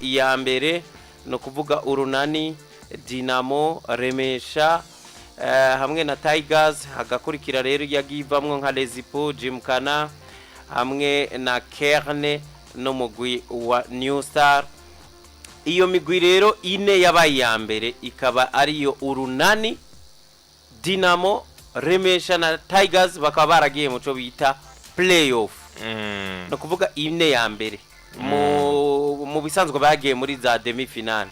Iya mbere ni ukuvuga Urunani, Dinamo, Remesha hamwe na Tigers. Hagakurikira rero yagiye ivamwo nka Lezipo Jimkana hamwe na Kerne n'umugwi wa New Star. Iyo migwi rero ine yabaye iya mbere ikaba ariyo Urunani, Dinamo, Remesha na Tigers, bakaba baragiye mu cyo bita playoff. Ni ukuvuga ine ya mbere mu bisanzwe bagiye muri za demi finale.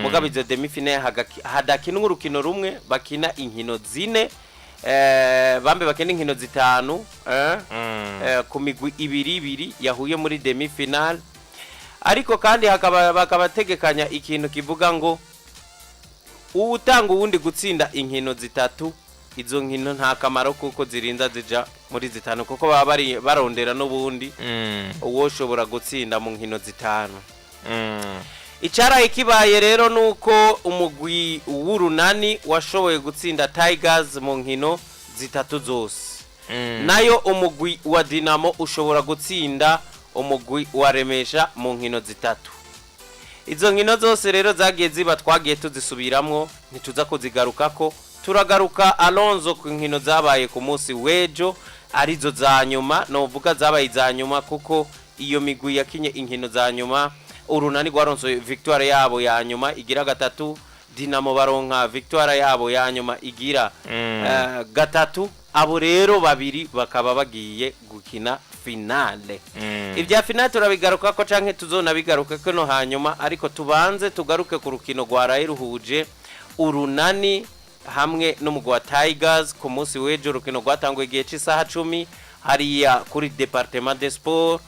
Mugabo izo demi finale hadakinwa urukino rumwe, bakina inkino zine, bambe bakina inkino zitanu ku migwi ibiri ibiri yahuye muri demi finale. Ariko kandi hakaba bakabategekanya ikintu kivuga ngo uwutanga uwundi gutsinda inkino zitatu, izo nkino nta kamaro kuko zirinda zija muri zitanu, kuko baba bari barondera n'ubundi uwoshobora gutsinda mu nkino zitanu. Icaraye kibaye rero nuko umugwi w'Urunani washoboye gutsinda Tigers mu nkino zitatu zose, nayo umugwi wa Dinamo ushobora gutsinda umugwi wa Remesha mu nkino zitatu. Izo nkino zose rero zagiye ziba, twagiye tuzisubiramwo, ntituza kuzigarukako. Turagaruka, Alonzo, ku nkino zabaye ku munsi w'ejo, arizo za nyuma. Novuga zabaye iza nyuma kuko iyo migwi yakinye inkino za nyuma. Urunani rwaronse victoire yabo ya nyuma igira gatatu, Dinamo baronka victoire yabo ya nyuma igira gatatu. Abo rero babiri bakaba bagiye gukina finale. Ibya finale turabigaruka ko canke tuzonabigaruka ko no hanyuma, ariko tubanze tugaruke ku rukino rwaraye ruhuje Urunani hamwe n'umugwi wa Tigers ku munsi w'ejo. Urukino rwatanguye igihe cy'isaha 10 hariya kuri département de sport.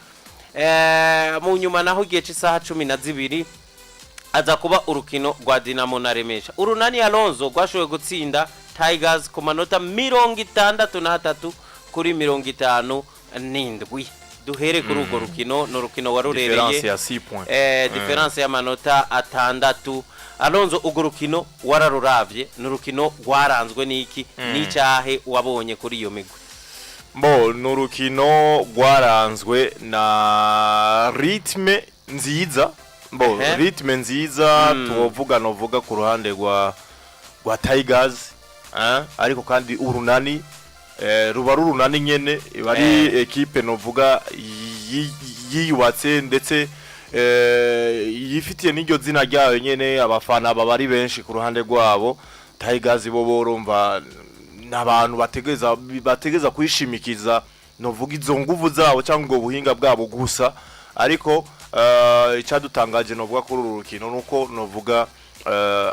Mu nyuma naho igihe cy'isaha 12 aza kuba urukino rwa Dinamo na Remesha. Urunani, Alonzo, rwashoboye gutsinda Tigers ku manota 63 kuri 57. Duhere kuri urwo rukino, ni urukino warurereye. Différence ya 6 points. Différence y'amanota 6. Alonzo, urwo rukino wararuravye, ni urukino rwaranzwe n'iki? N'icyahe wabonye kuri iyo migwi? Bo, ni urukino rwaranzwe na rythme nziza, bo rythme nziza tuvuga, novuga ku ruhande rwa Tigers, ariko kandi Urunani ruba rurunani nyene, iba ari ekipe novuga yiyubatse ndetse yifitiye n'iryo zina ryayo nyene. Abafana baba ari benshi ku ruhande rwabo. Tigers bo borumva n'abantu bategeza kwishimikiza novuga izo nguvu zabo cyangwa ubwo buhinga bwabo gusa. Ariko icyadutangaje novuga kuri uru rukino nuko novuga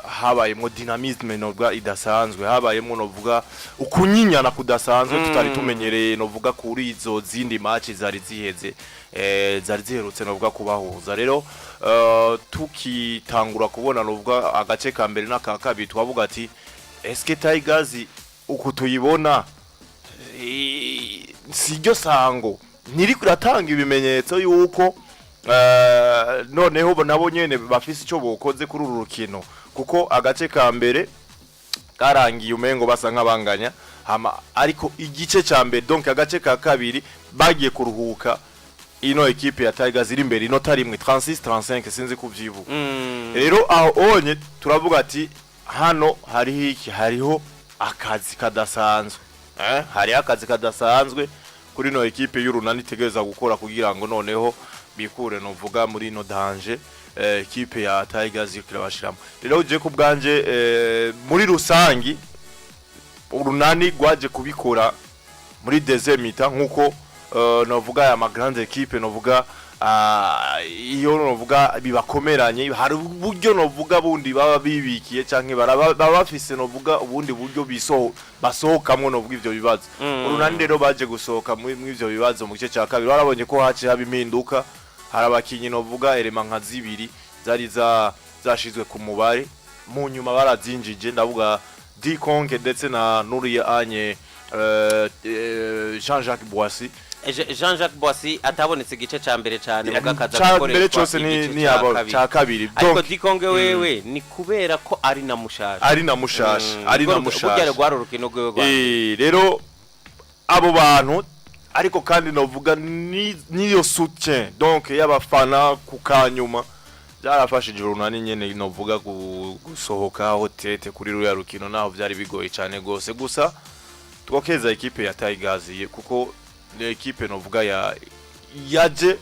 habayemo dynamisme novuga idasanzwe, habayemo novuga ukunyinyana kudasanzwe tutari tumenyereye novuga kuri izo zindi match zari ziheze, zari ziherutse novuga kubahuza. Rero tukitangura kubona novuga agace ka mbere n'aka kabiri, twavuga ati: "Eske Tigers uku tuyibona siryo sango ntiri kuratanga ibimenyetso yuko noneho bo nabo nyene bafise ico bokoze kuri uru rukino?" Kuko agace ka mbere karangiye umengo basa nk'abanganya hama, ariko igice ca mbere, donc agace ka kabiri, bagiye kuruhuka ino ekipe ya Tigers iri imbere inota rimwe, 36 35, sinzi kuvyibuka. Rero aho onye turavuga ati hano hariho iki? Hariho akazi kadasanzwe, hariho akazi kadasanzwe kuri no ekipe y'Urunani itegereza gukora kugira ngo noneho bikure novuga muri no danger ekipe ya Tigers iriko irabashiramo. Rero uje ku bwanje, muri rusangi Urunani rwaje kubikora muri deuxième mi-temps, nkuko novuga aya ma grande équipe novuga iyo novuga bibakomeranye, hari uburyo novuga bundi baba bibikiye canke baba bafise novuga ubundi buryo bisoho basohokamwo novuga ivyo bibazo. Urunani rero baje gusohoka muri ivyo bibazo mu gice ca kabiri. Barabonye ko haciye haba impinduka, hari abakinyi novuga éléments nka zibiri zari za zashizwe ku mubare, mu nyuma barazinjije, ndavuga Dikonke ndetse na Nuriya Anye Jean-Jacques Boissy. Jean-Jacques Boissy atabonetse igice ca mbere cane, muga akaza Ca mbere gukoreshwa cose ni igice ni ca abo kabiri. ca kabiri. Ariko Donc Dikonge wewe ni kubera ko ari na mushasha. Ari na mushasha, ari na Burya mushasha. Rwari urukino rwiwe rwa Rero abo bantu, ariko kandi novuga niyo soutien donc y'abafana ku kanyuma. Byarafashije Urunani nyene, novuga gusohoka aho tete kuri ruriya rukino, naho byari bigoye cyane gose. Gusa twokeza ekipe ya Tigers kuko ni ekipe novuga ya yaje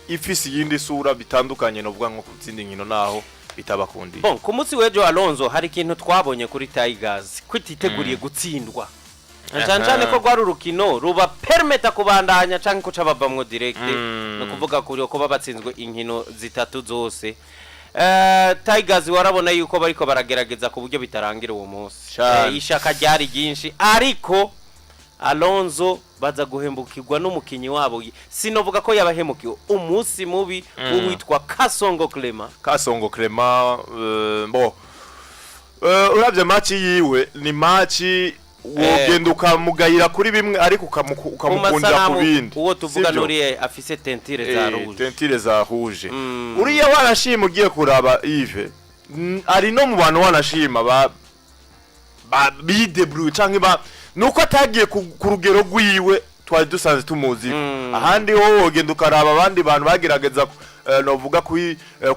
ifise iyindi sura bitandukanye, novuga nko ku zindi nkino naho bitabakundiye. Bon, ku munsi w'ejo, Alonso, hari ikintu twabonye kuri Tigers ko ititeguriye gutsindwa, cyane cyane ko rwari urukino ruba permeta kubandanya canke kuca bavamwo direct. No kuvuga kuri ko batsinzwe inkino zitatu zose. Tigers warabona yuko bariko baragerageza ku buryo bitarangira uwo munsi. Cane. Ishaka ryari ryinshi, ariko Alonso baza guhembukirwa n'umukinyi wabo, sinovuga ko yabahemukiwe, umunsi mubi witwa Kasongo Clement. Kasongo Clement, bo uravye match yiwe, ni match wogenda ukamugayira kuri bimwe, ariko ukamukundira ku bindi. Uwo tuvuga Sivyo? nuriye afise teinture za rouge. Teinture za rouge. Uriya wanashima, ugiye kuraba Yves, ari no mu bantu wanashima ba bidebrouille canke ba nuko atagiye ku rugero rwiwe twari dusanzwe tumuzi. Ahandi ho wogenda ukaraba abandi bantu bagerageza novuga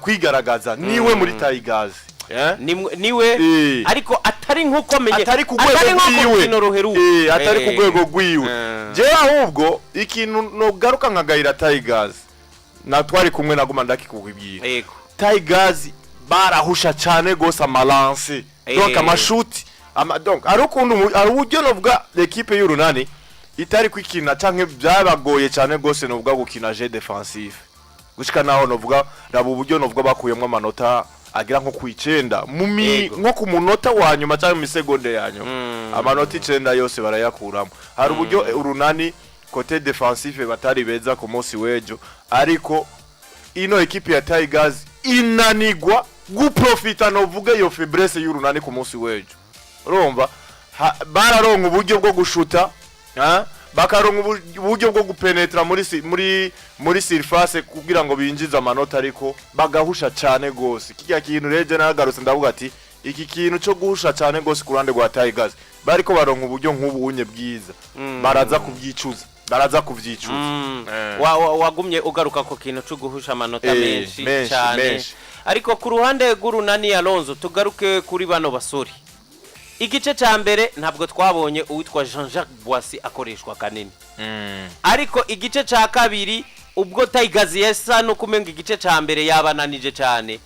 kwigaragaza niwe muri Tigers, eh? Niwe ariko atari nkuko menye, atari ku rwego atari nko ku rwiwe. rukino ruheruka. Atari ku rwego rwiwe. Jewe ahubwo ikintu nogaruka nkagayira Tigers, na twari kumwe, naguma ndakikubwira, Tigers barahusha cyane gose ama lancer, donc amashuti donc ari ukuntu ari uburyo novuga l'équipe y'Urunani itari kwikina, canke byabagoye cyane gose novuga gukina jeu défensif, gushika naho novuga raba uburyo novuga bakuyemwo amanota agera nko ku 9 nko ku munota wa nyuma cyangwa mu misegonde ya nyuma. Amanota 9 yose barayakuramo. Hari uburyo Urunani côté défensif batari beza ku munsi w'ejo, ariko ino ekipe ya Tigers inanigwa guprofita novuga iyo faiblesse y'Urunani ku munsi w'ejo. Urumva bararonka uburyo bwo gushuta, ha? Bakaronka uburyo bwo gupenetra muri surface kugira ngo binjize amanota, ariko bagahusha cyane gose. Kijya kintu rero je nagarutse ndavuga ati iki kintu cyo guhusha cyane gose ku ruhande rwa Tigers, bariko baronka uburyo nk'ubu unye bwiza, baraza kubyicuza, baraza kubyicuza. Wagumye ugaruka ku kintu cyo guhusha amanota menshi menshi, cyane. Menshi. Ariko ku ruhande rw'Urunani, Alonso, tugaruke kuri bano basore. Igice cya mbere ntabwo twabonye uwitwa Jean Jacques Boissy akoreshwa kanini, ariko igice cya kabiri, ubwo Tigers yasa no kumenga igice cya mbere yabananije cyane,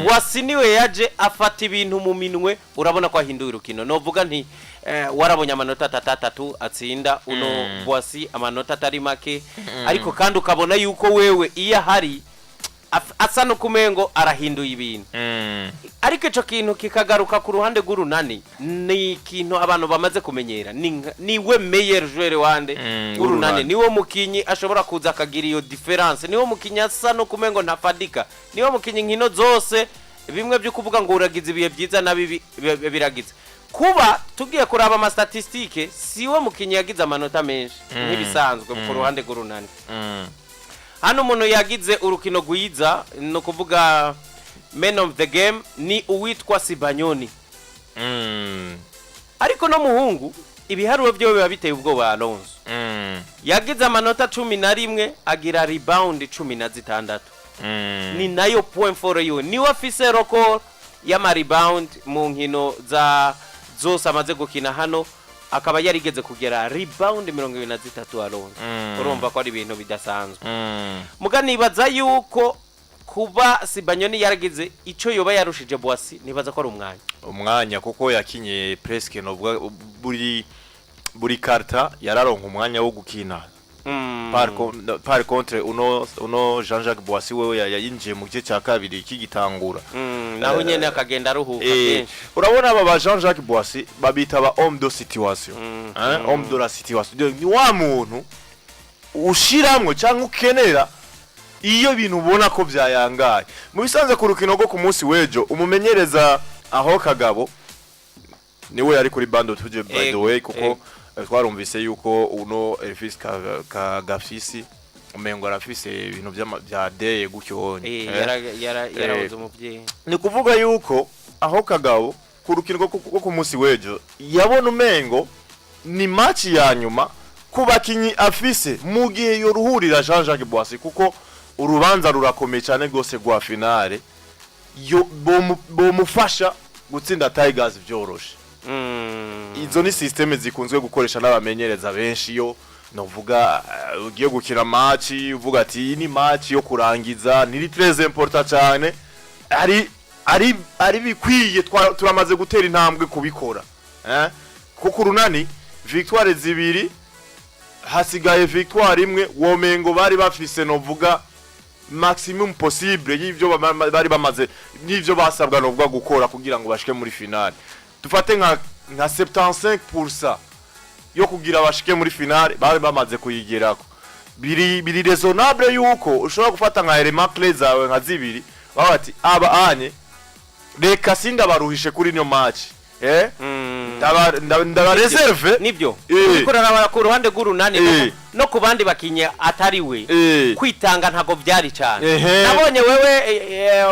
Boissy niwe yaje afata ibintu mu minwe. Urabona ko ahinduye urukino. Novuga nti warabonye amanota atatu atatu atsinda uno Boissy, amanota atari make, ariko kandi ukabona yuko wewe iyo ahari asa no kumengo arahinduye ibintu. Ariko ico kintu kikagaruka ku ruhande rw'Urunani, ni ikintu abantu bamaze kumenyera, niwe meilleur joueur wande w'Urunani. W'Urunani. Niwe mukinyi ashobora kuza akagira iyo différence, niwe mukinyi asa no kumengo ntafadika, niwe mukinyi inkino zose bimwe byo kuvuga ngo uragize ibihe byiza na bibi biragize kuba. Tugiye kuraba ama statistiques, siwe mukinyi yagize amanota menshi nk'ibisanzwe ku ruhande rw'Urunani. Hano umuntu yagize urukino rwiza, ni ukuvuga man of the game, ni uwitwa Sibanyoni. Ariko no muhungu ibiharuro byo biba biteye ubwoba, Alonso. Yagize amanota 11, agira rebound 16. Ni nayo point fort yiwe, niwe afise record y'ama rebound mu nkino za zose amaze gukina hano, akaba yarigeze kugera rebound 23, Alonso. Urumva ko ari ibintu bidasanzwe. Muga nibaza yuko kuba Sibanyoni yaragize ico yoba yarushije Boissy, nibaza ko ari umwanya. Umwanya, kuko yakinye presque novuga buri quart-temps yararonka umwanya wo gukina. Par contre uno Jean-Jacques Boissy wewe yinjiye mu gice cya kabiri kigitangura. Naho nyene akagenda aruhuka kenshi. Urabona aba ba Jean-Jacques Boissy babita ba homme de situation, hein, homme de la situation. Donc, ni wa muntu ushiramwe cyangwa ukenera iyo ibintu ubona ko byayangaye. Mu bisanzwe ku rukino rwo ku munsi w'ejo, umumenyereza aho Kagabo niwe yari kuri banc de touche, by the way, kuko twarumvise yuko uno Elvis Kagafisi umengo arafise ibintu bya deye gutyo wonye. Yarabuze umuvyeyi. Ni kuvuga yuko aho Kagabo ku rukino rwo ku munsi w'ejo yabona umengo ni match ya nyuma ku bakinyi afise mu gihe yoruhurira Jean Jacques Boissy, kuko Urubanza rurakomeye cyane rwose rwa finale, yo bomufasha gutsinda Tigers byoroshe. Izo ni système zikunzwe gukoresha n'abamenyereza benshi. Yo novuga ugiye gukina match, uvuga ati iyi ni match yo kurangiza, ntiri très important cyane, ari bikwiye, turamaze gutera intambwe kubikora, kuko Urunani victoire zibiri, hasigaye victoire imwe, womengo bari bafise novuga maximum possible y'ivyo bari bamaze n'ivyo basabwa novuga gukora kugira ngo bashike muri finale. Dufate nka 75% yo kugira bashike muri finale bari bamaze kuyigerako. Biri raisonnable yuko ushobora gufata nka élément clé zawe nka zibiri, baba bati aba anye reka sindabaruhishe kuri niyo match, ndaba réserve. Nibyo. Uriko uraraba ku ruhande rw'Urunani no ku bandi bakinyi atari we, kwitanga ntago byari cyane. Nabonye wewe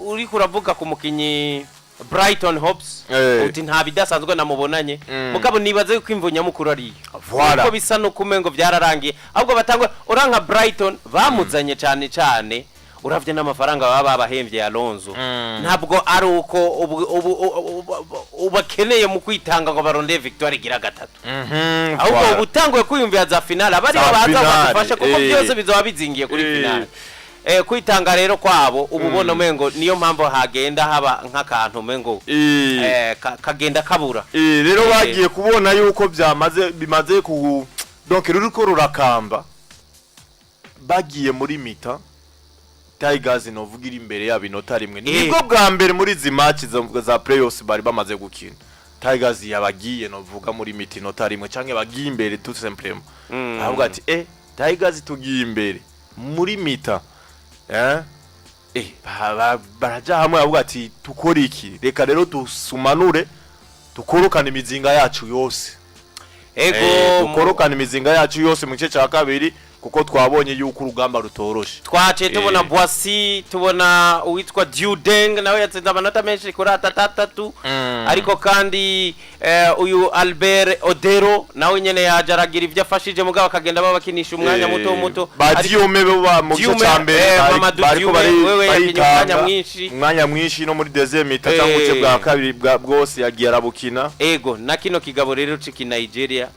uriko uravuga ku mukinyi Brighton Hopes, uti nta bidasanzwe namubonanye. Mugabo nibaze yuko imvo nyamukuru ariyo, Voilà. kuko bisa nuko umengo byararangiye, ahubwo batangwa uranka Brighton bamuzanye cyane cyane uravye n'amafaranga baba babahemvye ya Alonso. Ntabwo ari uko ubakeneye mu kwitanga ngo barondeye victoire igira gatatu, ahubwo Voilà. ubu utanguye kwiyumvira za finale, abaribo Za baza finale, badufashe, kuko byose bizoba bizingiye kuri finale. Kwitanga rero kwabo ubu ubona umengo niyo mpamvu hagenda haba nk'akantu umengo kagenda kabura. Rero bagiye kubona yuko byamaze bimaze ku donc ruriko rurakamba, bagiye muri mi-temps Tigers novuga iri imbere yabo inota rimwe. Nibwo bwa mbere muri izi match za playoffs bari bamaze gukina Tigers yabagiye novuga muri mi-temps inota rimwe canke bagiye imbere tout simplement. Ahubwo ati Tigers tugiye imbere muri mi-temps, baraja hamwe bavuga ati tukora iki? Reka rero dusumanure, dukorokane imizinga yacu yose. Ego. Dukorokane imizinga yacu yose mu gice cya kabiri, kuko twabonye yuko urugamba rutoroshe. Twaciye tubona Boissy, tubona uwitwa Dudeng nawe yatsinze amanota menshi kuri 3, ariko kandi uyu Albert Odero nawe nyene yaje aragira ibyo afashije, mugabo akagenda babakinisha umwanya muto muto. Ba Diome bo ba mu gice Diome, cya mbere Mamadou bariko Diome, wewe yakinye baritanga. umwanya mwinshi. Umwanya mwinshi no muri deuxième mi-temps cyangwa ubuce bwa kabiri bwose yagiye arabukina. Ego, na kino kigabo rero ciki Nigeria,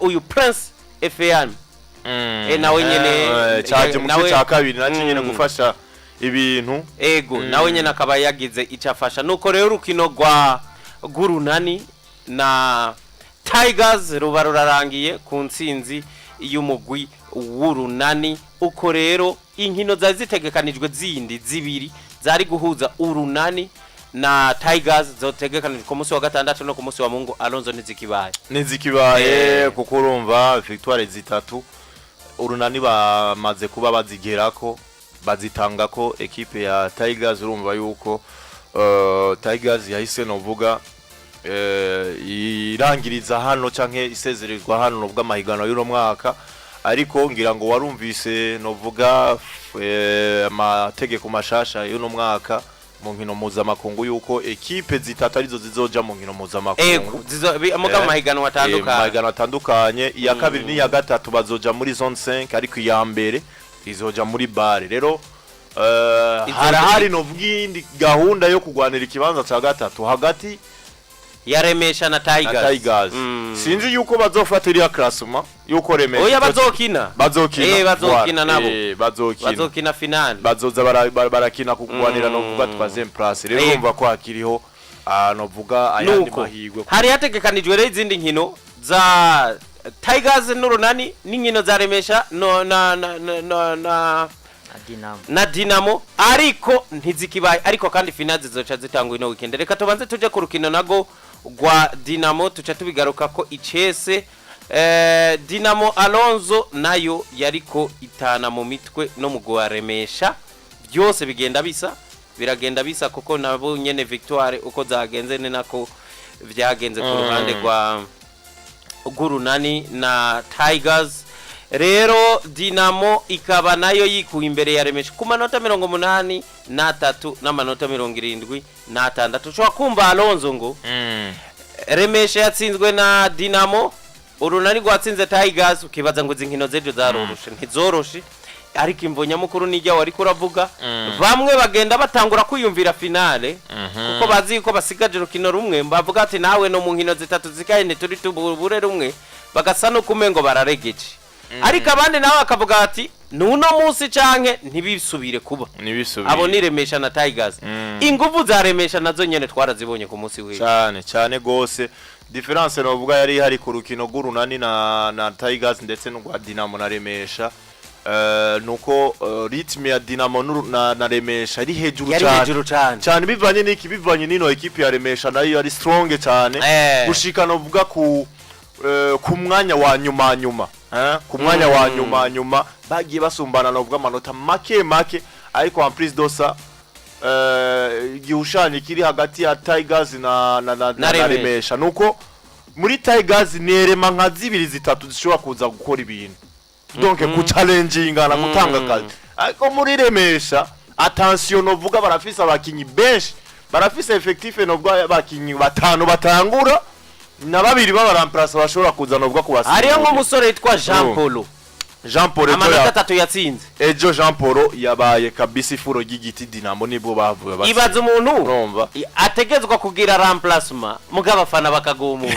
uyu Prince Efean, nawe nyene cyaje mu gice cya kabiri nacyo nyene gufasha ibintu. Ego, nawe nyene akaba yagize icyo afasha. Nuko rero urukino rwa rw'Urunani na Tigers ruba rurarangiye ku ntsinzi y'umugwi w'Urunani. Uko rero inkino zari zitegekanijwe zindi zibiri zari guhuza Urunani na Tigers zotegekanijwe ku munsi wa gatandatu no ku munsi wa Mungu, Alonso, ntizikibaye. Ntizikibaye, kuko urumva victoire zitatu Urunani bamaze kuba bazigerako, bazitangako ekipe ya Tigers. Urumva yuko Tigers yahise novuga irangiriza hano canke isezererwa hano novuga amahiganwa y'uno mwaka. Ariko ngira ngo warumvise novuga amategeko mashasha y'uno mwaka mu nkino mpuzamakungu, yuko ekipe zitatu arizo zizoja mu nkino mpuzamakungu. Ego, muga mu mahiganwa atandukanye. Mahiganwa atandukanye, iya kabiri n'iya gatatu bazoja muri zone 5, ariko iya mbere izoja muri BAL. Rero harahari novuga iyindi gahunda yo kugwanira ikibanza ca gatatu hagati ya Remesha na na Tigers. Tigers. Sinzi yuko bazofata iriya classement yuko Remesha Oya, bazokina. Bazokina. Bazokina Voilà. nabo. Bazokina. Bazokina finale. Bazoza barakina kugwanira novuga troisième place. Rero urumva ko hakiriho novuga ayandi Nuko mahirwe. hari hategekanijwe rero izindi nkino za Tigers n'Urunani n'inkino za Remesha no na Dinamo. Na Dinamo, ariko ntizikibaye. Ariko kandi finale zizoca zitangwa ino weekend. Reka tubanze tuje ku rukino nago rwa Dinamo, tuca tubigaruka ko icese. Dinamo, Alonso, nayo yariko itana mu mitwe no mu gwa Remesha. Byose bigenda bisa, biragenda bisa, kuko nabo nyene victoire uko zagenze ni nako vyagenze ku ruhande rwa rw'Urunani na Tigers. Rero Dinamo ikaba nayo yikuye imbere ya Remesha ku manota 83 n'amanota 76. Ushobora kumva, Alonso, ngo Remesha yatsinzwe na Dinamo, Urunani rwatsinze Tigers, ukibaza ngo izi nkino z'ejo zaroroshe. Ntizoroshe. Ariko imvo nyamukuru nijya wari kuravuga, bamwe bagenda batangura kwiyumvira finale kuko bazi yuko basigaje urukino rumwe, bavuga ati nawe no mu nkino zitatu zikaye ntituri tubure rumwe, bagasa no kumengo bararegeje. Ariko abandi nabo bakavuga ati nuno munsi canke ntibisubire kuba. Ntibisubire. Abo ni Remesha na Tigers. Inguvu za Remesha nazo nyene twarazibonye ku munsi w'ejo. Cyane cyane gose. Différence novuga yari ihari ku rukino rw'Urunani na Tigers ndetse n'urwa Dinamo na Remesha, nuko rythme ya Dinamo na Remesha ari hejuru Yari cyane. Hejuru cane. Cyane, bivanye n'iki? Bivanye n'ino ekipe ya Remesha nayo yari strong cyane gushika novuga ku mwanya wa nyuma nyuma, ku mwanya wa nyuma nyuma bagiye basumbana novuga amanota make make. Ariko en plus de ça, igihushanyo kiri hagati ya Tigers na Na Remesha. Remesha nuko muri Tigers ni éléments nka zibiri zitatu zishobora kuza gukora ibintu, donc ku challenginga na gutanga akazi. Ariko muri Remesha, attention, novuga barafise abakinyi benshi, barafise effectif novuga abakinyi batanu batangura na babiri b'aba remplaçants bashobora kuza novuga kubasimbura. Hariyo nk'umusore yitwa Jean Oh. Paul. Jean Paul ejo Amanota 3 yatsinze. Ejo Jean Paul yabaye kabisa ifuro ry'igiti. Dinamo nibwo bavuye Ibaza umuntu Urumva? ategetswa kugira remplacement, mugabo abafana bakagumuka.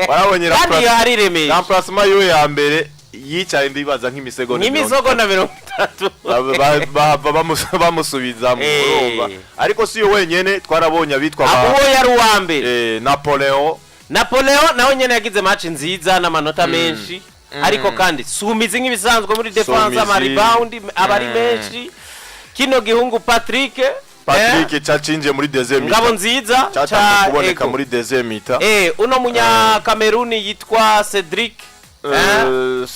Warabonye Kandi iyo hari Remesha. Remplacement yo ya mbere yicaye, ndibaza nk'imisegonda Nk'imisogonda 30. Bamusubizamo. Urumva, ariko si yo wenyene, twarabonye abitwa Abo uwo yari uwa mbere. Napoleon. Napoleon nawe nyene yagize match nziza n'amanota menshi, ariko kandi Sumizi nk'ibisanzwe muri défense, Sumizi. ama rebound aba ari menshi. Kino gihungu Patrick, Patrick cacinje muri deuxième Ngabo mi-temps. nziza. Cyatangiye kuboneka Ego. muri deuxième mi-temps. Uno munya Kameruni yitwa Cedric,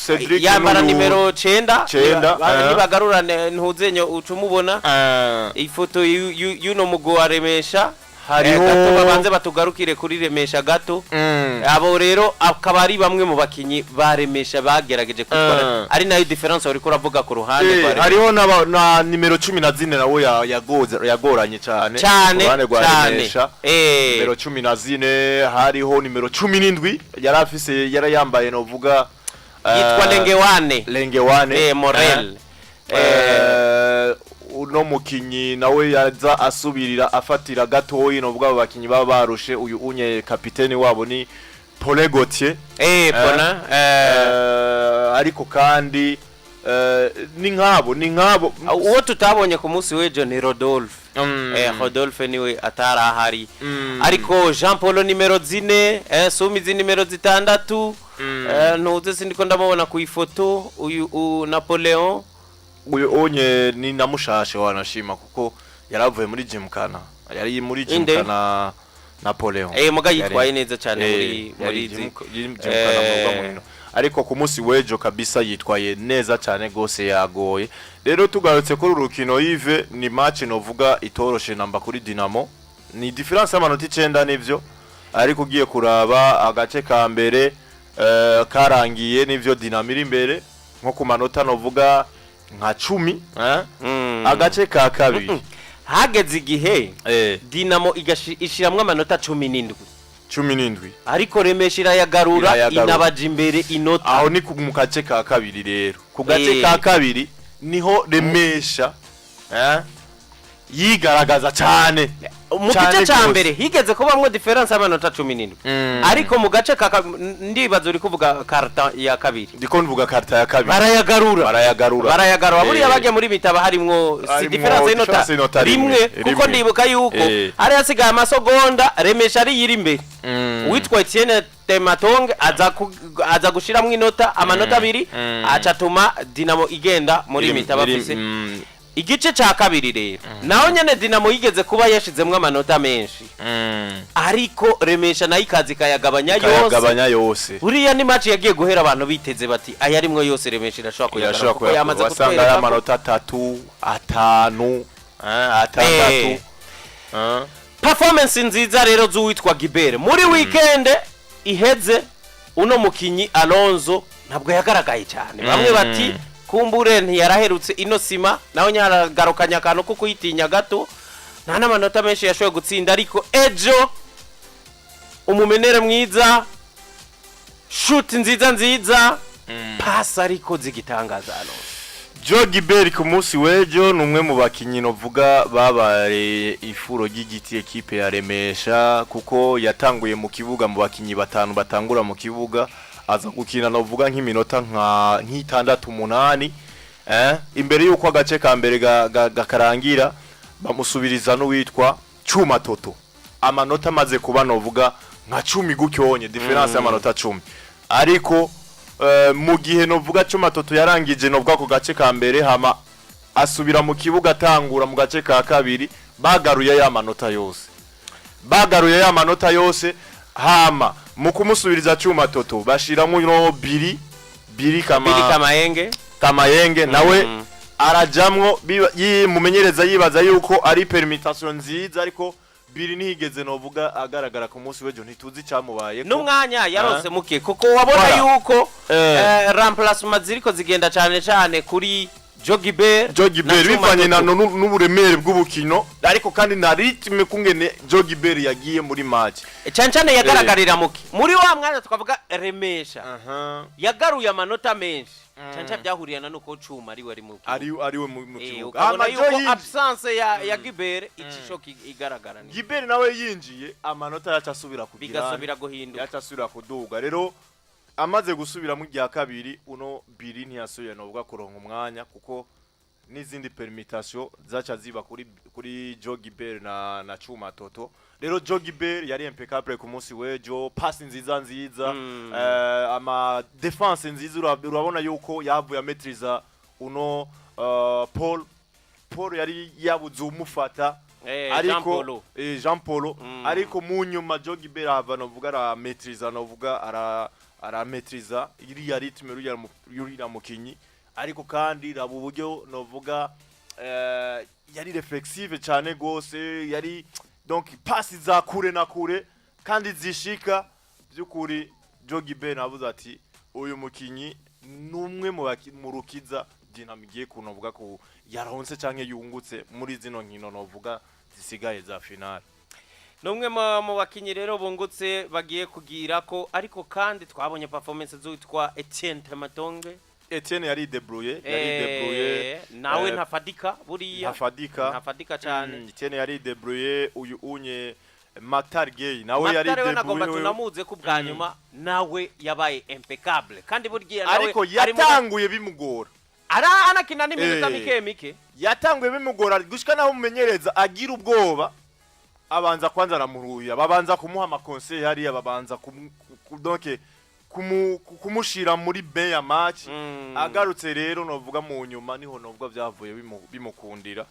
Cedric yambara n'uyu- nimero 9. 9, Nibagarura ntuzenyo ucumubona ifoto y'uno mugo wa Remesha. Gato babanze batugarukire kuri Remesha gato. Abo rero akaba ari bamwe mu bakinyi ba Remesha bagerageje kwitwara, ari nayo différence uriko uravuga ku ruhande rwa Remesha. Hariho na nimero 14 nawe yagoranye cyane Cyane. ku ruhande rwa Cyane. Remesha. Nimero 14, hariho nimero 17 yari afise, yari yambaye novuga Yitwa Lengewane. Lengewane. Morel. Uno mukinyi nawe yaza asubirira afatira gatoyi novuga abo bakinyi baba barushe. Uyu unye kapiteni wabo ni Paul Gauthier. Bona. Ariko kandi ni nk'abo. Uwo tutabonye ku munsi w'ejo ni Rodolphe. Rodolphe niwe atarahari. Ariko Jean Paul nimero 4, Sumizi nimero 6, ntuze sindiko ndamubona ku ifoto uyu Napoleon. Uyu onye ni namushashe wanashima kuko yaravuye muri Gymkhana, yari muri Inde? Gymkhana Napoleon. Muga yitwaye neza cyane muri Yari izi. Gymkhana mu rugamba. Ariko ku munsi w'ejo kabisa yitwaye neza cyane gose, yagoye. Rero tugarutse kuri uru rukino, Yves, ni match novuga itoroshe namba kuri Dinamo. Ni différence y'amanota 9 nivyo, ariko ugiye kuraba agace ka mbere, karangiye nivyo Dinamo iri imbere nko ku manota novuga nka 10, eh? Agace ka kabiri Hageze igihe Dinamo ishiramwo amanota 17. 17. Ariko Remesha irayagarura. Irayagarura. Inabaja imbere inota. Aho ni mu gace ka kabiri. Rero ku gace ka kabiri niho Remesha yigaragaza cyane. Mu Cyane gice ca gose. mbere higeze kubamwo différence y'amanota 17, ariko mu gace ka ndibaza uri kuvuga quart-temps ya kabiri. Ndiko mvuga quart-temps ya kabiri. Barayagarura. Barayagarura. Barayagarura. Buriya bajya muri mi-temps harimwo si Harimwo différence y'inota différence y'inota rimwe, rimwe, kuko rimwe. ndibuka yuko hari hasigaye amasegonda Remesha ari yiri imbere. Uwitwa Etienne Tematong aza gushiramwo inota, amanota 2, aca atuma Dinamo igenda muri mi-temps bafise. Igice ca kabiri rero naho nyene Dinamo yigeze kuba yashizemwo amanota menshi, ariko Remesha nayo ikaza ikayagabanya yose. Ikayagabanya yose. Buriya ni match yagiye guhera abantu biteze bati aya arimwo yose Remesha irashobora kuyagarura, Irashobora kuko yamaze kuyakura, wasanga ari kutwereka ko amanota 3, 5, 6. Performance nziza rero z'uwitwa Gibere muri weekend iheze. Uno mukinyi Alonso ntabwo yagaragaye cyane. Bamwe bati kumbure ntiyaraherutse ino sima, nawe nyaragarukanye akantu ko kuyitinya gato, nta n'amanota menshi yashoboye gutsinda. Ariko ejo umumenere mwiza, shoot nziza nziza, passe ariko zigitangaza Alonso. Joe Gibert ku munsi w'ejo ni umwe mu bakinyi novuga babaye ifuro ry'igiti ekipe ya Remesha, kuko yatanguye mu kibuga mu bakinyi batanu batangura mu kibuga, aza gukina novuga nk'iminota nka nk'itandatu umunani, imbere yuko agace ka mbere gakarangira bamusubiriza n'uwitwa Chuma Toto. Amanota amaze kuba novuga nka 10 gutyonye, différence y'amanota 10. Ariko mu gihe novuga Chuma Toto yarangije novuga ku gace ka mbere, hama asubira mu kibuga atangura mu gace ka kabiri, bagaruye ya manota yose, bagaruye ya manota yose. Hama mu kumusubiriza Chuma Toto bashiramo no Biri Biri kama Bili Kamayenge. Kamayenge nawe arajamwo, mumenyereza yibaza yuko ari permutation nziza, ariko Biri ntiyigeze novuga agaragara ku munsi w'ejo, ntituzi icyamubaye. N'umwanya yarose muke, kuko wabona Voilà. yuko remplacement ziriko zigenda cyane cyane kuri Jogibert. Joe Gibert, bivanye na n'uburemere bw'ubukino, ariko kandi na rythme kungene Joe Gibert yagiye muri match. Cyane cyane yagaragarira muke muri wa mwanya twavuga Remesha yagaruye amanota menshi, cyane cyane byahurirana nuko Cuma ari we ari mu kibuga. Ari ariwe mu kibuga. Ukabona Hama yuko Joe yinjiye- absence ya Gibert icisho igaragara ni Gibert nawe yinjiye, amanota yaca asubira kugira bigasubira guhinduka. Yaca asubira kuduga. Rero amaze gusubiramo irya kabiri, uno Biri ntiyasubiye novuga kuronka umwanya, kuko n'izindi permutation zaca ziba kuri Joe Gibert na Chuma Toto. Rero Joe Gibert yari impeccable ku munsi w'ejo, passe nziza nziza, ama défense nziza. Urabona yuko yavuye ametriza uno Paul yari yabuze umufata. Jean Ariko Paul. Jean Paul. Ariko mu nyuma Joe Gibert ahava novuga arametriza, novuga arametriza iriya rythme yuriya mukinyi. Ariko kandi raba uburyo novuga yari réflexive cyane gose, yari donc pasi za kure na kure kandi zishika. By'ukuri Joe Gibert navuze ati uyu mukinyi numwe mu rukiza Dinamo igiye kunovuga ko yaronse canke yungutse muri zino nkino novuga zisigaye za finale. Numwe mu bakinyi rero bungutse bagiye kugira ko, ariko kandi twabonye performance z'uwitwa Etienne Tamatonge. Etienne yari débrouillé, yari débrouillé. Nawe ntafadika buriya. Ntafadika. Ntafadika cyane. Etienne yari débrouillé. Uyu unye Maktar Gay nawe yari Matare we nagomba débrouillé. tunamuze ko bwa nyuma nawe yabaye impeccable, kandi burya nawe Ariko ari yatanguye bimugora. Ara anakina n'iminota mike mike. Yatanguye bimugora gushika naho umumenyereza agira ubwoba, abanza kwanza aramuruya, babanza kumuha ama conseil hariya, babanza donc kumushira muri bain ya match. Agarutse rero novuga mu nyuma niho novuga byavuye bimukundira.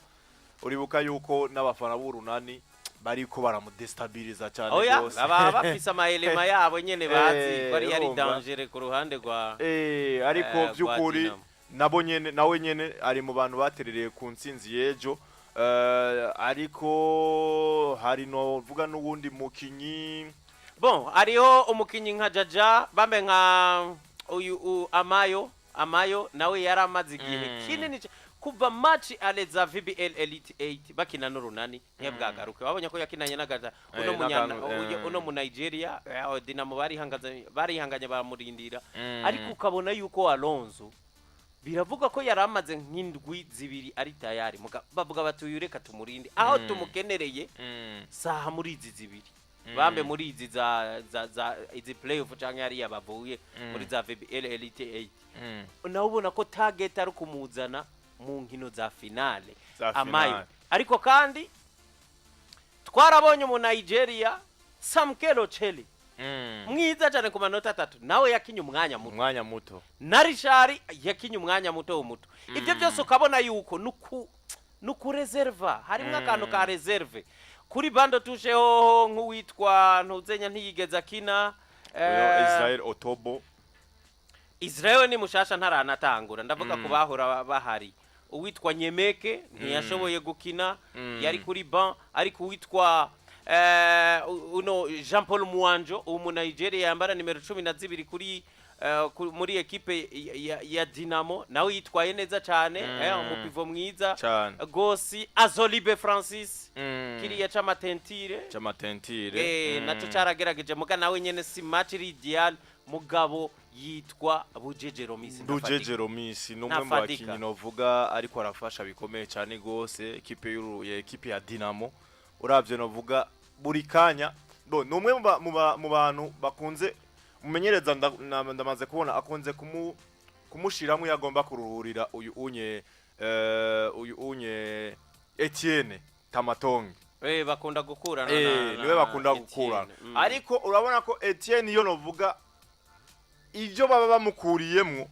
Uribuka yuko n'abafana b'Urunani bariko baramudestabiliza cyane Oya, gose. Baba bafise amaelema yabo nyene bazi ko ari yari Urumva. danger ku ruhande rwa Ariko rwa by'ukuri Dinamo. nabo nyene, nawe nyene ari mu bantu baterereye ku ntsinzi y'ejo. Ariko hari novuga n'uwundi mukinyi. Bon, hariho umukinyi nka Jaja bambe nka uyu Amayo nawe yari amaze igihe kinini kuva match aleza VBL Elite 8 bakina n'Urunani ntiyabwagaruke. Babonye ko yakinanye n'agaja uno munyana uno mu Nigeria, Dinamo barihanganye baramurindira. Ariko ukabona yuko Alonso biravuga ko yari amaze nk'indwi 2 ari tayari. Bavuga bati uyu reka tumurinde aho tumukenereye, saha muri izi zibiri bambe muri izi za izi playoff canke hariya bavuye muri za VBL Elite 8. Nawe ubona ko target ari kumuzana mu nkino za finale. Za Amayo. finale. Ariko kandi twarabonye mu Nigeria Samkelo Cheli, mwiza cyane ku manota 3, nawe yakinye umwanya muto. Umwanya muto. Na Richard yakinye umwanya muto muto. Ibyo byose ukabona yuko nuku reserva, harimo akantu ka réserve kuri banc de touche hoho nk'uwitwa Ntuzenya ntiyigeze akina. Uyo Israel Otobo. Israel ni mushasha ntaranatangura, ndavuga ku bahora bahari. Uwitwa Nyemeke ntiyashoboye gukina, yari kuri banc. Ariko uwitwa uno Jean Paul Muanjo, uwo mu Nigeria yambara nimero 12 kuri muri ekipe ya Dinamo, nawe yitwaye neza cyane, umu pivot mwiza Cyane. gosi. Azolibe Francis, kiriya c'amatentire C'amatentire. Naco caragerageje, muga nawe nyene si match iri idéal. Mugabo yitwa Bujeje Romisi. Bujeje Romisi ni umwe mu Ntafatika. bakinyi novuga ariko arafasha bikomeye cyane gose ekipe ya ekipe ya Dinamo. Uravye novuga buri kanya bo ni umwe mu bantu bakunze umumenyereza, ndamaze kubona akunze kumushiramo iyo agomba kuruhurira uyu unye Etienne Tamatonge. Bakunda gukurana Niwe bakunda Etienne. gukurana, ariko urabona ko Etienne iyo novuga ibyo baba bamukuriyemwo,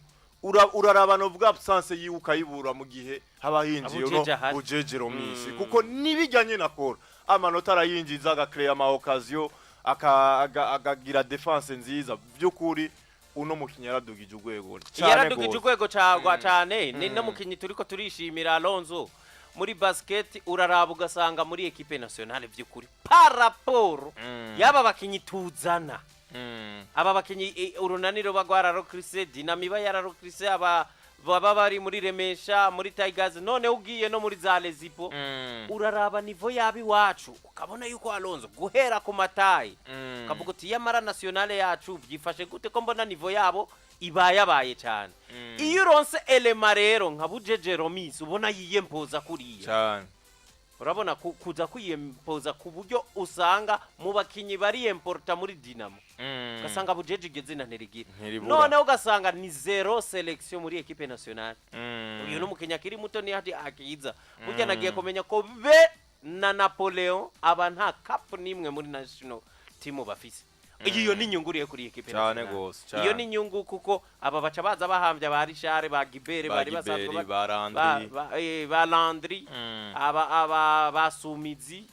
uraraba novuga absence yiwe ukayibura mu gihe haba hinjiye uno Bujeje ahari. Bujeje Romisi, kuko nibijyanye na kora amanota arayinjiza, agacréa ama occasion, akagira défense nziza. By'ukuri uno mukinnyi yaradugije urwego cyane Yaradugije gose. urwego cagwa cane. Ni no mukinyi turiko turishimira, Alonso, muri basket. Uraraba ugasanga muri équipe nationale vy'ukuri par rapport yaba bakinyi tuzana, aba bakinyi, Urunani ruba rwararecruté, Dinamo iba yararecruté, aba baba bari muri Remesha, muri Tigers, none ugiye no muri za Lezipo, uraraba niveau yaba iwacu ukabona yuko Alonso guhera ku matayi ukavuga uti: "Yamara nationale yacu byifashe gute ko mbona niveau yabo ibayabaye cyane?" Iyo uronse élément rero nka Bujeje Romis, ubona yiyempoza kuriya. Cyane. Urabona kuza kwiyempoza ku buryo usanga mu bakinyi bariyemporta muri Dinamo, ugasanga Bujeje iryo zina ntirigira. Ntiribura. Noneho ugasanga ni zéro sélection muri équipe nationale. Uyu ni umukinnyi akiri muto, ni hati akiza burya. Nagiye kumenya ko be na Napoleon aba nta cap n'imwe muri national team bafise. Iyo ni inyungu uriye kuri équipe Cane nationale. gose, Iyo cane. ni inyungu kuko aba baca baza bahambya ba Richard, ba Gibere, Ba bari basanzwe Giberi, ba Landry. ba Landry, aba basumizi,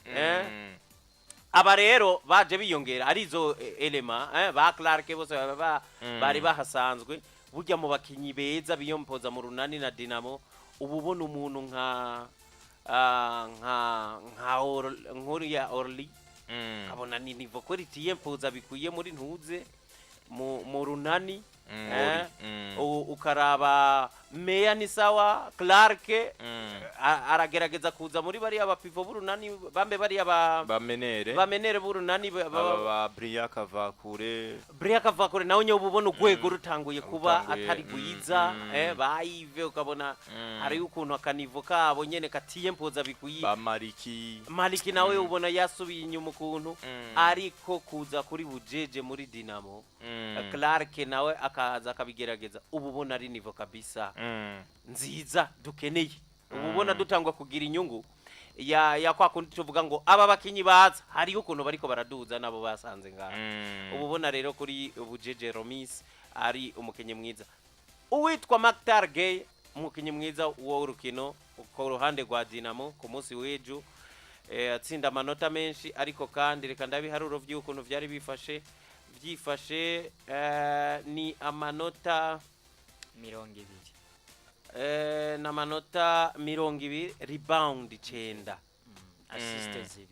Aba rero baje biyongera arizo éléments, ba Clark bose bari bahasanzwe. Burya mu bakinyi beza biyompoza mu Runani na Dinamo, ubu ubona umuntu nka nkuriya Orly, ukabona ni niveau ko ritiyempoza bikwiye muri ntuze mu Runani. Ori. Ukaraba Meya ni sawa, Clark aragerageza kuza muri bariya bapivots b'Urunani, bambe bariya ba Bamenere. Bamenere b'Urunani aba ba Bria Kavakure. Bria Kavakure nawe nyine uba ubona urwego rutanguye kuba Rutanguye, atari rwiza. Ba Yves ukabona hariyo ukuntu akaniveau kabo nyene katiyempoza bikwiye. Ba Mariki. Maliki nawe ubona yasubiye inyuma ukuntu, ariko kuza kuri Bujeje muri Dinamo, Clark nawe akaza akabigerageza, ubu ubona ari niveau kabisa nziza dukeneye. Ubu ubona dutangwa kugira inyungu ya kwa kundi tuvuga ngo aba bakinyi baza hariho ukuntu bariko baraduza nabo basanze ngaha. Ubu ubona rero kuri Bujeje Romis ari umukinyi mwiza. Uwitwa Mactar Gay, umukinyi mwiza w'urukino ku ruhande rwa Dinamo ku munsi w'ejo, atsinda amanota menshi. Ariko kandi reka ndabiharuro by'ukuntu byari bifashe byifashe, ni amanota 20. N'amanota 20, rebound 9, Assist 2.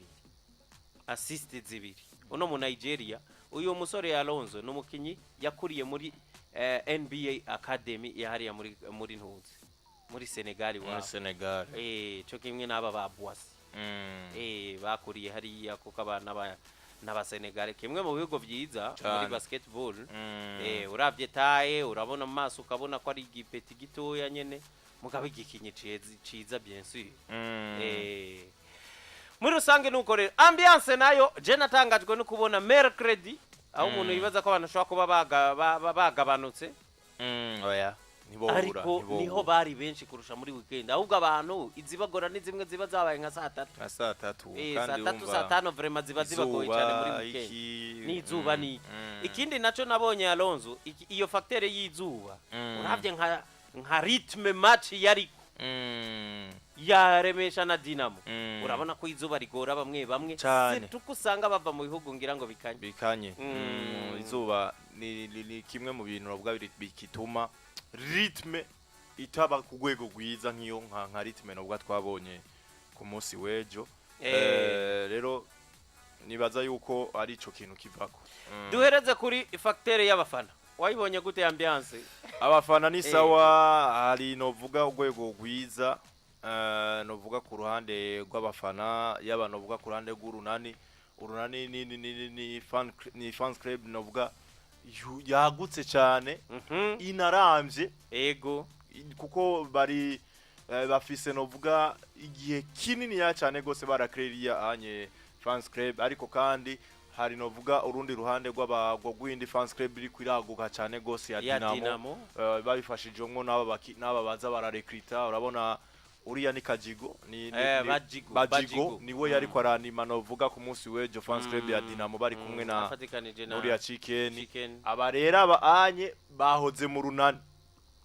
Assist 2. Uno mu Nigeria, uyu musore Alonso, ni umukinyi yakuriye muri NBA Academy yahariya muri ntuzi muri Senegal Muri wabo. Senegal. Cyo kimwe n'aba ba Boissy, bakuriye hariya kuko abana ba n'abasenegal, kimwe mu bihugu byiza muri Cane. basketball. Uravye taye, urabona mu maso ukabona ko ari igipeti gitoya nyene, mugabo igikinyi ciza bien sûr. Muri rusange nuko rero ambiance nayo je natangajwe no kubona mercredi aho umuntu yibaza ko abantu bashobora kuba bagabanutse. Oya, ntibobura. Ariko Ntibobura. niho bari benshi kurusha muri weekend. Ahubwo abantu izibagora ni zimwe ziba zabaye nka saa tatu. Nka saa tatu. Saa Kandi tatu, wumva saa tano vraiment ziba zibagoye cyane muri izuba, weekend. iki N'izuba niki. Ikindi naco nabonye, Alonso, iyo facteur y'izuba, uravye nka rythme match yariko ya Remesha na Dinamo, urabona ko izuba rigora bamwe bamwe. Cane. Surtout ko usanga bava mu bihugu ngira ngo bikanye. Bikanye. Izuba ni kimwe mu bintu bavuga bikituma rythme itaba ku rwego rwiza nk'iyo nka rythme navuga twabonye ku munsi w'ejo. Rero nibaza yuko ari ico kintu kivako. Duhereze kuri facteur y'abafana. Wayibonye gute ambiance? Abafana ni sawa, hari novuga urwego rwiza, novuga ku ruhande rw'abafana, yaba novuga ku ruhande rw'Urunani. Urunani ni fans club novuga. yagutse cyane, inaramvye, kuko bari bafise novuga igihe kinini ya cyane gose barakreriya anye fans club. Ariko kandi hari novuga urundi ruhande rw'abagwa rw'indi fans club iri kwiraguka cyane gose ya ya Dinamo. Dinamo. Babifashijwemo n'aba n'aba baza bararekrita. Urabona uriya ni Kajigo ni, Bajigo, Bajigo, Bajigo. niwe yariko aranima novuga ku munsi w'ejo fans club ya Dinamo bari kumwe na afatikanije na n'uriya Chicken. Chicken. Aba rero aba anye bahoze mu Runani.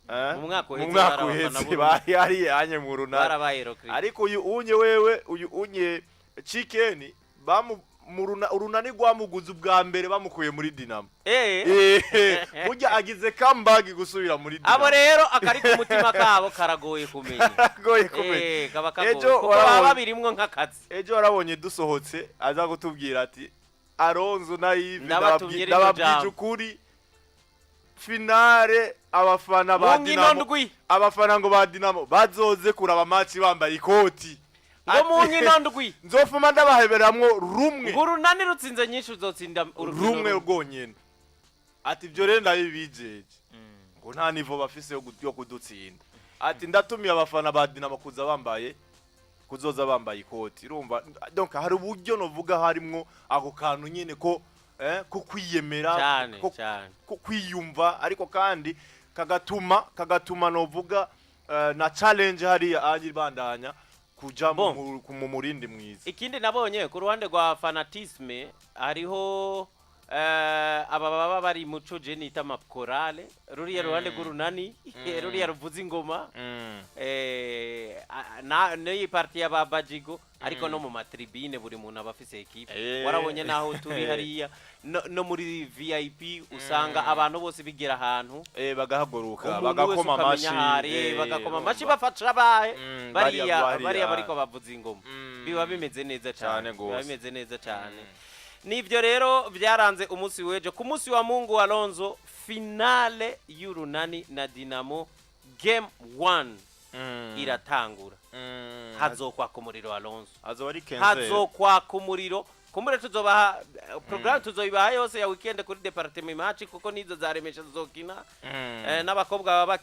Eh? Mu mwaka Mu uheze mwaka bari abafana uheze b'Urunani. bari ari anye mu Runani. Barabaye recruit. Ariko uyu unye wewe, uyu unye Chicken, bamu mu Urunani rwamuguze ubwa mbere bamukuye muri Dinamo. Burya agize comeback gusubira muri Dinamo. Abo rero akari ku mutima kabo karagoye kumenya. Karagoye kumenya. Kaba kagoye Ejo kuko baba babirimwo nk'akazi. Ejo warabonye dusohotse aza kutubwira ati: "Aronzo na Yves, Ndabatumye rino ndababwije jambo. ukuri, finale abafana ba Mu nkino Dinamo, ndwi. abafana ngo ba Dinamo bazoze kuraba match bambaye ikoti." Ngo mu nkino ndwi "Nzofuma ndabaheberamwo rumwe." Ngo Urunani rutsinze nyinshi uzotsinda urukino Rumwe rwonyene. Ati: "Ibyo rero ndabibijeje." Ngo nta niveau bafise yo kudutsinda. Ati: "Ndatumiye abafana ba Dinamo kuza bambaye, kuzoza bambaye ikoti." Urumva donc hari uburyo novuga harimwo ako kantu nyene ko kwiyemera, cyane ko, cyane ko kwiyumva, ariko kandi kagatuma novuga na challenge hariya aje bandanya kuja Bon. mu murindi mwiza. Ikindi nabonye ku ruhande rwa fanatisme hariho aba baba bari muco je nita amakorale, ruriya ruhande rw'Urunani, ruriya ruvuza ingoma, na n'iyi partie y'aba Bajigo. Ariko no mu matribune buri muntu aba afise équipe. Warabonye naho turi hariya no muri VIP usanga abantu bose bigira ahantu bagahaguruka, umuntu wese bagakoma ukamenya amashi, ahari, bagakoma amashi urumva. bafasha abahe bariya bariya bariya bariko bavuza ingoma. Biba bimeze neza cyane. Cane Biba gose. bimeze neza cyane. Nibyo rero byaranze umunsi w'ejo ku munsi wa Mungu. Alonzo, finale y'Urunani na Dinamo, game 1 iratangura. Hazokwaka umuriro, Alonzo. Azoba ari 15. Hazokwaka umuriro. Kumbure tuzobaha programme, tuzoyibaha yose ya weekend kuri département match, kuko nizo zaremesha zizokina n'abakobwa baba bakina.